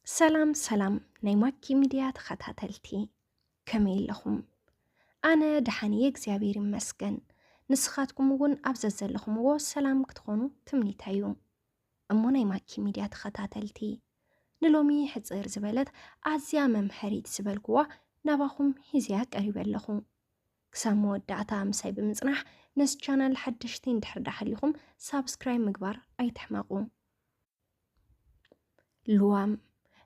ሰላም ሰላም ናይ ማኪ ሚድያ ተኸታተልቲ፣ ከመይ ኣለኹም? ኣነ ደሓን እየ እግዚኣብሔር ይመስገን። ንስኻትኩም እውን ኣብ ዘዘለኹምዎ ሰላም ክትኾኑ ትምኒተይ እዩ። እሞ ናይ ማኪ ሚድያ ተኸታተልቲ፣ ንሎሚ ሕፅር ዝበለት ኣዝያ መምሀሪት ዝበልኩዋ ናባኹም ሒዘያ ቀሪበ ኣለኹ። ክሳብ መወዳእታ ምሳይ ብምፅናሕ ነዚ ቻናል ሓደሽቲ እንድሕር ዳሃሊኹም ሳብስክራይብ ምግባር ኣይትሕመቑ። ልዋም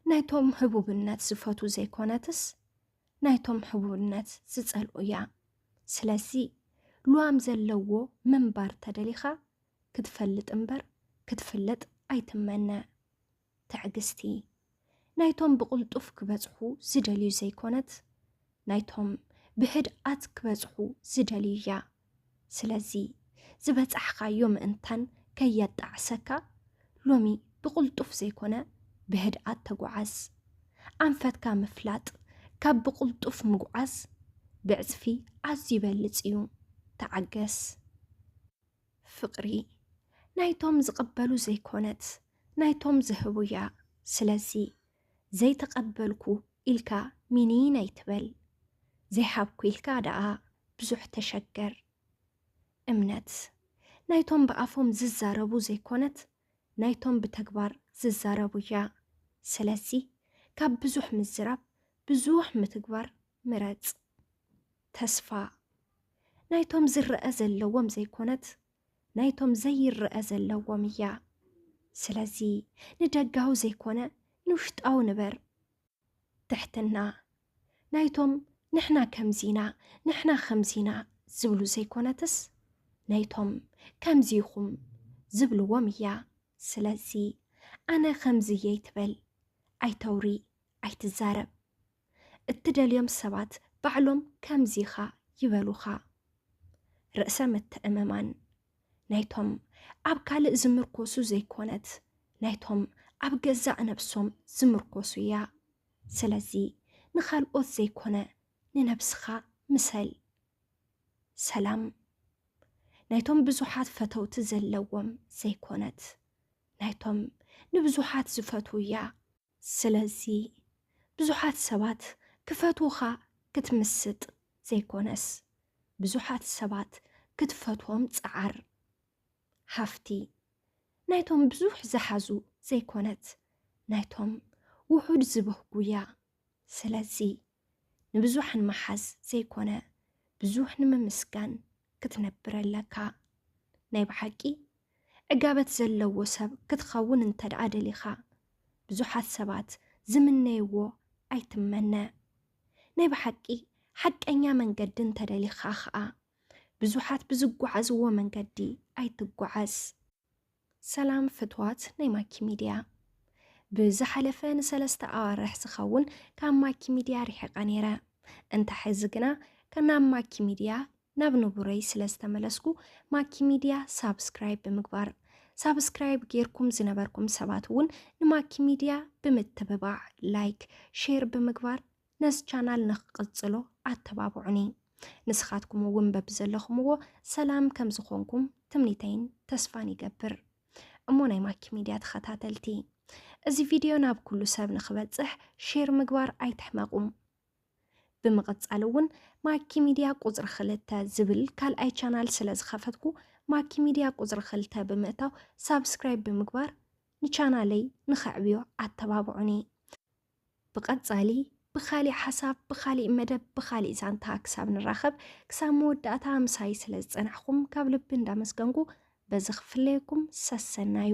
ናይቶም ህቡብነት ዝፈቱ ዘይኮነትስ ናይቶም ህቡብነት ዝጸልኡ እያ። ስለዚ ልዋም ዘለዎ ምንባር ተደሊኻ ክትፈልጥ እምበር ክትፍለጥ ኣይትመነ። ትዕግስቲ ናይቶም ብቕልጡፍ ክበጽሑ ዝደልዩ ዘይኮነት ናይቶም ብህድኣት ክበጽሑ ዝደልዩ እያ። ስለዚ ዝበጻሕኻዮ ምእንታን ከየጣዕሰካ ሎሚ ብቕልጡፍ ዘይኮነ ብህድኣት ተጓዓዝ። ኣንፈትካ ምፍላጥ ካብ ብቕልጡፍ ምጉዓዝ ብዕጽፊ ኣዝዩ ይበልጽ እዩ። ተዓገስ። ፍቕሪ ናይቶም ዝቕበሉ ዘይኮነት ናይቶም ዝህቡ እያ። ስለዚ ዘይተቐበልኩ ኢልካ ሚኒን ኣይትበል። ዘይሃብኩ ኢልካ ደኣ ብዙሕ ተሸገር። እምነት ናይቶም ብኣፎም ዝዛረቡ ዘይኮነት ናይቶም ብተግባር ዝዛረቡ እያ። ስለዚ ካብ ብዙሕ ምዝራብ ብዙሕ ምትግባር ምረጽ። ተስፋ ናይቶም ዝረኣ ዘለዎም ዘይኮነት ናይቶም ዘይረኣ ዘለዎም እያ። ስለዚ ንደጋዊ ዘይኮነ ንውሽጣዊ ንበር። ትሕትና ናይቶም ንሕና ከምዚና ንሕና ከምዚና ዝብሉ ዘይኮነትስ ናይቶም ከምዚ ኢኹም ዝብልዎም እያ። ስለዚ ኣነ ከምዚ እየ ኣይትበል፣ ኣይተውሪ፣ ኣይትዛረብ። እትደልዮም ሰባት ባዕሎም ከምዚ ኢኻ ይበሉኻ። ርእሰ ምትእምማን ናይቶም ኣብ ካልእ ዝምርኮሱ ዘይኮነት ናይቶም ኣብ ገዛእ ነብሶም ዝምርኮሱ እያ። ስለዚ ንኻልኦት ዘይኮነ ንነብስኻ ምሰል። ሰላም ናይቶም ብዙሓት ፈተውቲ ዘለዎም ዘይኮነት ናይቶም ንብዙሓት ዝፈትዉ እያ። ስለዚ ብዙሓት ሰባት ክፈትዉኻ ክትምስጥ ዘይኮነስ ብዙሓት ሰባት ክትፈትዎም ጸዓር። ሃፍቲ ናይቶም ብዙሕ ዝሓዙ ዘይኮነት ናይቶም ውሑድ ዝበህጉ እያ። ስለዚ ንብዙሕ ንምሓዝ ዘይኮነ ብዙሕ ንምምስጋን ክትነብር ኣለካ። ናይ ብሓቂ ዕጋበት ዘለዎ ሰብ ክትኸውን እንተ ደኣ ደሊኻ ብዙሓት ሰባት ዝምነይዎ ኣይትመነ። ናይ ብሓቂ ሓቀኛ መንገዲ እንተ ደሊኻ ኸኣ ብዙሓት ብዝጓዓዝዎ መንገዲ ኣይትጓዓዝ። ሰላም ፍትዋት ናይ ማኪ ሚድያ። ብዝሓለፈ ንሰለስተ ኣዋርሕ ዝኸውን ካብ ማኪ ሚድያ ርሒቐ ነይረ። እንተ ሕዚ ግና ከናብ ማኪ ሚድያ ናብ ንቡረይ ስለ ዝተመለስኩ ማኪ ሚድያ ሳብስክራይብ ብምግባር ሳብስክራይብ ጌርኩም ዝነበርኩም ሰባት እውን ንማኪ ሚድያ ብምትብባዕ ላይክ ሼር ብምግባር ነዚ ቻናል ንክቕጽሎ ኣተባብዑኒ። ንስኻትኩም እውን በብዘለኹምዎ ሰላም ከም ዝኾንኩም ትምኒተይን ተስፋን ይገብር። እሞ ናይ ማኪ ሚድያ ተኸታተልቲ እዚ ቪድዮ ናብ ኩሉ ሰብ ንክበጽሕ ሼር ምግባር ኣይትሕመቑ። ብምቕጻል እውን ማኪ ሚድያ ቁጽሪ ክልተ ዝብል ካልኣይ ቻናል ስለ ዝኸፈትኩ ማኪ ሚድያ ቁጽሪ ክልተ ብምእታው ሳብስክራይብ ብምግባር ንቻናለይ ንኸዕብዮ ኣተባብዑኒ። ብቐጻሊ ብኻሊእ ሓሳብ ብኻሊእ መደብ ብኻሊእ ዛንታ ክሳብ ንራኸብ ክሳብ መወዳእታ ምሳይ ስለ ዝጸናሕኹም ካብ ልቢ እንዳመስገንኩ በዚ ክፍለየኩም ሰሰናዩ።